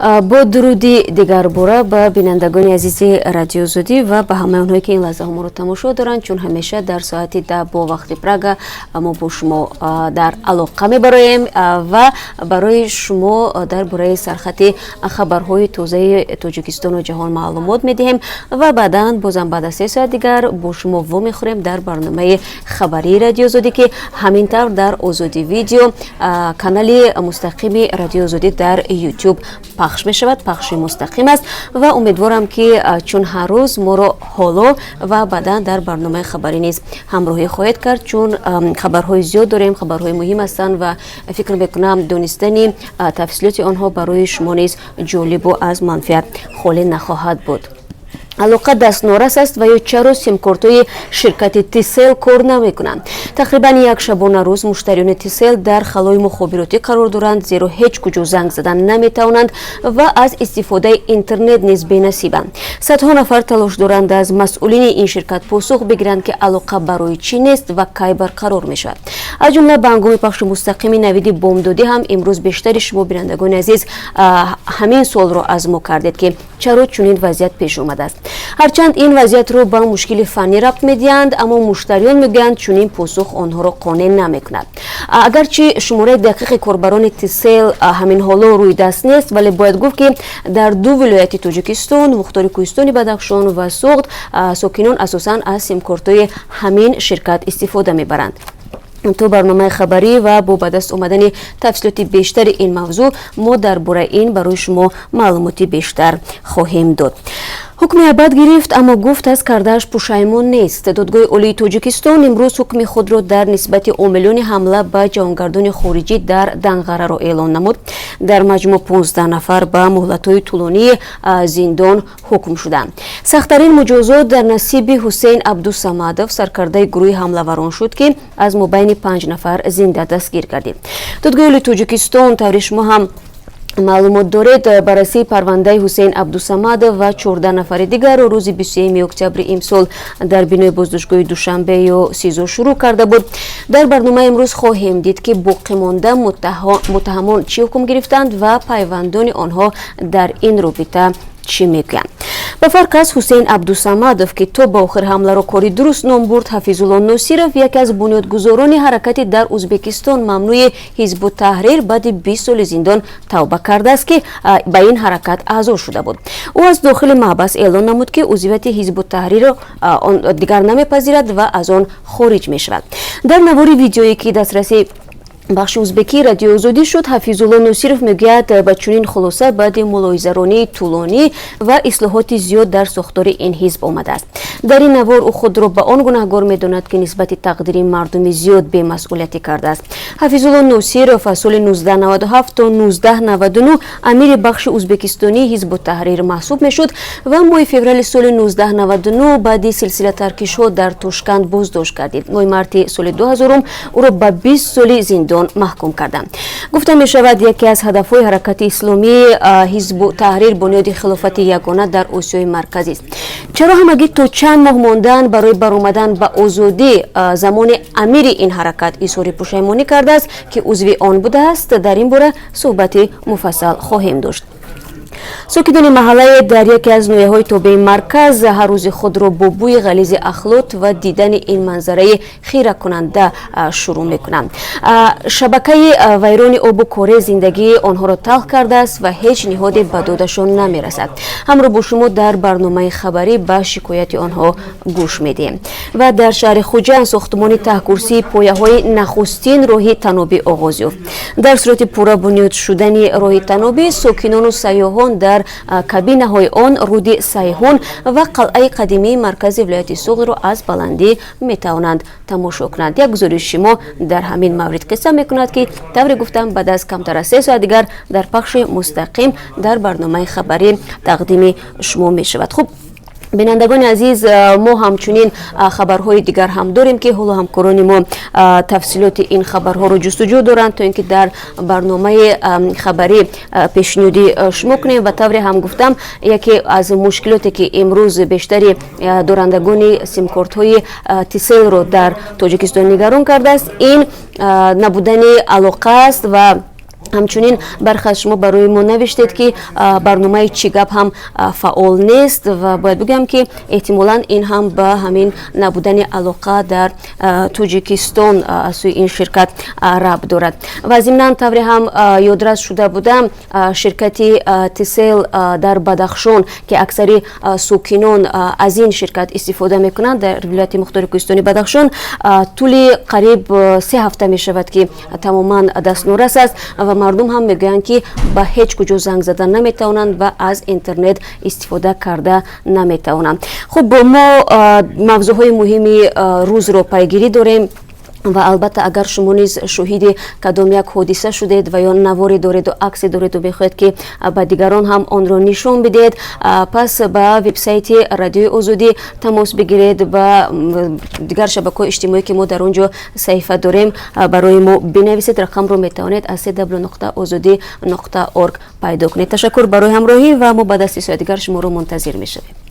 Бо дуруди дигарбора ба бинандагони азизи Радиои Озодӣ ва ба ҳамаи онҳое, ки ин лаҳзаҳо моро тамошо доранд. Чун ҳамеша, дар соати 10 бо вақти Прага мо бо шумо дар алоқа мебароем ва барои шумо дар бораи сархати хабарҳои тозаи Тоҷикистону ҷаҳон маълумот медиҳем ва баъдан бозам баъд аз 3 соат дигар бо шумо вомехӯрем дар барномаи хабарии Радиои Озодӣ, ки ҳамин тавр дар Озодӣ Видео, канали мустақими Радиои Озодӣ дар Ютуб, пахш мешавад. Пахши мустақим аст ва умедворам, ки чун ҳар рӯз моро ҳоло ва баъдан дар барномаи хабарӣ низ ҳамроҳӣ хоҳед кард, чун хабарҳои зиёд дорем, хабарҳои муҳим ҳастанд ва фикр мекунам, донистани тафсилоти онҳо барои шумо низ ҷолибу аз манфиат холӣ нахоҳад буд. Алоқа дастнорас аст ва ё чаро симкортҳои ширкати Тисел кор намекунанд? Тақрибан як шабона рӯз муштариёни Тисел дар халои мухобиротӣ қарор доранд, зеро ҳеҷ куҷо занг задан наметавонанд ва аз истифодаи интернет низ бенасибанд. Садҳо нафар талош доранд аз масъулини ин ширкат посух бигиранд, ки алоқа барои чӣ нест ва кай барқарор мешавад. Аз ҷумла ба ҳангоми пахши мустақими Навиди бомдодӣ ҳам имрӯз бештари шумо, бинандагони азиз, ҳамин суолро аз мо кардед, ки чаро чунин вазъият пеш омадааст. Ҳарчанд ин вазъиятро ба мушкили фаннӣ рабт медиҳанд, аммо муштариён мегӯянд, чунин посух онҳоро қонеъ намекунад. Агарчи шумораи дақиқи корбарони Тисел ҳамин ҳоло рӯи даст нест, вале бояд гуфт, ки дар ду вилояти Тоҷикистон, Мухтори Кӯҳистони Бадахшон ва Суғд, сокинон асосан аз симкортҳои ҳамин ширкат истифода мебаранд. То барномаи хабарӣ ва бо ба даст омадани тафсилоти бештари ин мавзӯъ мо дар бораи ин барои шумо маълумоти бештар хоҳем дод. Ҳукми абад гирифт, аммо гуфт, аз кардааш пушаймон нест. Додгоҳи Олии Тоҷикистон имрӯз ҳукми худро дар нисбати омилони ҳамла ба ҷавонгардони хориҷӣ дар Данғараро эълон намуд. Дар маҷмӯъ 15 нафар ба муҳлатҳои тӯлонии зиндон ҳукм шуданд. Сахттарин муҷозот дар насиби Ҳусейн Абдусамадов, саркардаи гурӯҳи ҳамлаварон шуд, ки аз мобайни панҷ нафар зинда дастгир гардид. Додгоҳи Олии Тоҷикистон, таври шумо ҳам маълумот доред, баррасии парвандаи Ҳусейн Абдусамадов ва 14 нафари дигарро рӯзи 23 октябри имсол дар бинои боздоштгоҳи Душанбе ё СИЗО шурӯъ карда буд. Дар барномаи имрӯз хоҳем дид, ки боқимонда муттаҳамон чӣ ҳукм гирифтанд ва пайвандони онҳо дар ин робита чӣ мегӯянд. Ба фарқ аз Ҳусейн Абдусамадов, ки то ба охир ҳамларо кори дуруст ном бурд, Ҳафизулло Носиров, яке аз бунёдгузорони ҳаракати дар Ӯзбекистон мамнӯи Ҳизбу Таҳрир, баъди 20 соли зиндон тавба кардааст, ки ба ин ҳаракат аъзо шуда буд. Ӯ аз дохили маҳбас эълон намуд, ки узвияти Ҳизбу Таҳрирро дигар намепазирад ва аз он хориҷ мешавад. Дар навори видеое, ки дастраси бахши узбекии Радиои Озодӣ шуд, Ҳафизулло Носиров мегӯяд, ба чунин хулоса баъди мулоҳизаронии тӯлонӣ ва ислоҳоти зиёд дар сохтори ин ҳизб омадааст. Дар ин навор ӯ худро ба он гунаҳгор медонад, ки нисбати тақдири мардуми зиёд бемасъулиятӣ кардааст. Ҳафизулло Носиров аз соли 1997 то 1999 амири бахши узбекистонии Ҳизбу Таҳрир маҳсуб мешуд ва моҳи феврали соли 1999 баъди силсила таркишҳо дар Тошканд боздошт гардид. Моҳи марти соли 2000 ӯро ба 20 соли зиндон маҳкум карданд. Гуфта мешавад, яке аз ҳадафҳои ҳаракати исломии Ҳизбу Таҳрир бунёди хилофати ягона дар Осиёи Марказист. Чаро ҳамагӣ то чанд моҳ мондан барои баромадан ба озодӣ замони амири ин ҳаракат изҳори пушаймонӣ кардааст, ки узви он будааст? Дар ин бора суҳбати муфассал хоҳем дошт. Сокинони маҳаллае дар яке аз ноҳияҳои тобеи марказ ҳар рӯзи худро бо бӯи ғализи ахлот ва дидани ин манзараи хиракунанда шурӯъ мекунанд. Шабакаи вайрони обу коре зиндагии онҳоро талх кардааст ва ҳеҷ ниҳоде ба додашон намерасад. Ҳамроҳ бо шумо дар барномаи хабарӣ ба шикояти онҳо гӯш медиҳем. Ва дар шаҳри Хуҷанд сохтмони таҳкурсии пояҳои нахустин роҳи танобӣ оғоз ёфт. Дар сурати пурра бунёд шудани роҳи танобӣ, сокинону сайёҳон дар кабинаҳои он руди Сайҳун ва қалъаи қадимии маркази вилояти Суғдро аз баландӣ метавонанд тамошо кунанд. Як гузориши мо дар ҳамин маврид қисса мекунад, ки тавре гуфтам, баъд аз камтар аз 3 соат дигар дар пахши мустақим дар барномаи хабарӣ тақдими шумо мешавад. Хуб, бинандагони азиз, мо ҳамчунин хабарҳои дигар ҳам дорем, ки ҳоло ҳамкорони мо тафсилоти ин хабарҳоро ҷустуҷӯ доранд, то ин ки дар барномаи хабарӣ пешниҳоди шумо кунем. Ва тавре ҳам гуфтам, яке аз мушкилоте, ки имрӯз бештари дорандагони симкортҳои Тиселро дар Тоҷикистон нигарон кардааст, ин набудани алоқа аст ва Ҳамчунин бархе аз шумо барои мо навиштед, ки барномаи «Чӣ гап» ҳам фаъол нест ва бояд бигӯям, ки эҳтимолан ин ҳам ба ҳамин набудани алоқа дар Тоҷикистон аз сӯи ин ширкат рабт дорад. Ва зимнан, тавре ҳам ёдрас шуда будам, ширкати Тисел дар Бадахшон, ки аксари сокинон аз ин ширкат истифода мекунанд дар Вилояти Мухтори Кӯҳистони Бадахшон, тӯли қариб 3 ҳафта мешавад, ки тамоман дастнорас аст ва мардум ҳам мегӯянд, ки ба ҳеҷ куҷо занг зада наметавонанд ва аз интернет истифода карда наметавонанд. Хуб, мо мавзӯъҳои муҳими рӯзро пайгирӣ дорем ва албатта, агар шумо низ шоҳиди кадом як ҳодиса шудед ва ё наворе дореду, аксе дореду мехоҳед, ки ба дигарон ҳам онро нишон бидиҳед, пас ба вебсайти Радиои Озодӣ тамос бигиред, ба дигар шабакаҳои иҷтимоӣ, ки мо дар он ҷо саҳифа дорем, барои мо бинависед. Рақамро метавонед аз www.ozodi.org пайдо кунед. Ташаккур барои ҳамроҳӣ ва мо ба дасти соати дигар шуморо мунтазир мешавем.